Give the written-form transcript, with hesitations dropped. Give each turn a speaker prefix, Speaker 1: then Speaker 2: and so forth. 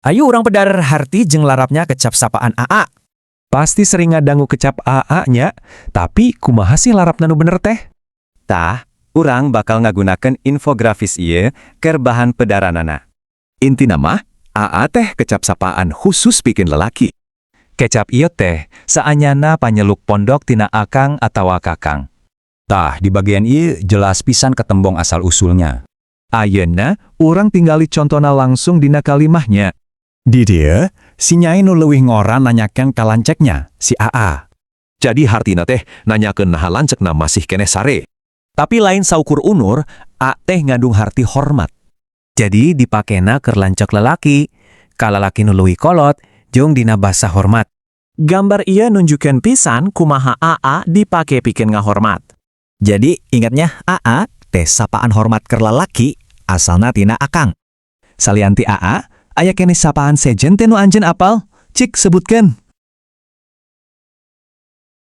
Speaker 1: Ayo urang pedar harti jeung larapnya kecap sapaan AA.
Speaker 2: Pasti sering ngadangu kecap AA nya, tapi kumaha sih larapna nu bener teh?
Speaker 3: Tah, urang bakal ngagunakeun infografis ieu keur bahan pedaranana.
Speaker 4: Intina mah, AA teh kecap sapaan khusus pikeun lelaki.
Speaker 5: Kecap ieu teh saanyana panyeluk pondok tina akang atawa kakang.
Speaker 6: Tah, di bagian ieu jelas pisan ketembong asal usulnya.
Speaker 4: Ayeuna, urang tinggali contona langsung dina kalimahnya.
Speaker 6: Di dieu, si nyai nu leuwih ngora nanyakeun ka lanceknya, si AA.
Speaker 4: Jadi hartina teh nanyakeun naha lancekna masih keneh sare.
Speaker 5: Tapi lain saukur unur, A teh ngandung harti hormat.
Speaker 1: Jadi dipakena keur lanceuk lelaki, ka lalaki nu leuwih kolot, jeung dina basa hormat.
Speaker 7: Gambar ieu nunjukkeun pisan kumaha AA dipake pikeun ngahormat.
Speaker 8: Jadi ingat nya, AA teh sapaan hormat keur lalaki asalna tina akang.
Speaker 5: Salian ti AA, aya keneh sapaan sejen teh nu anjeun apal? Cik, sebutkeun.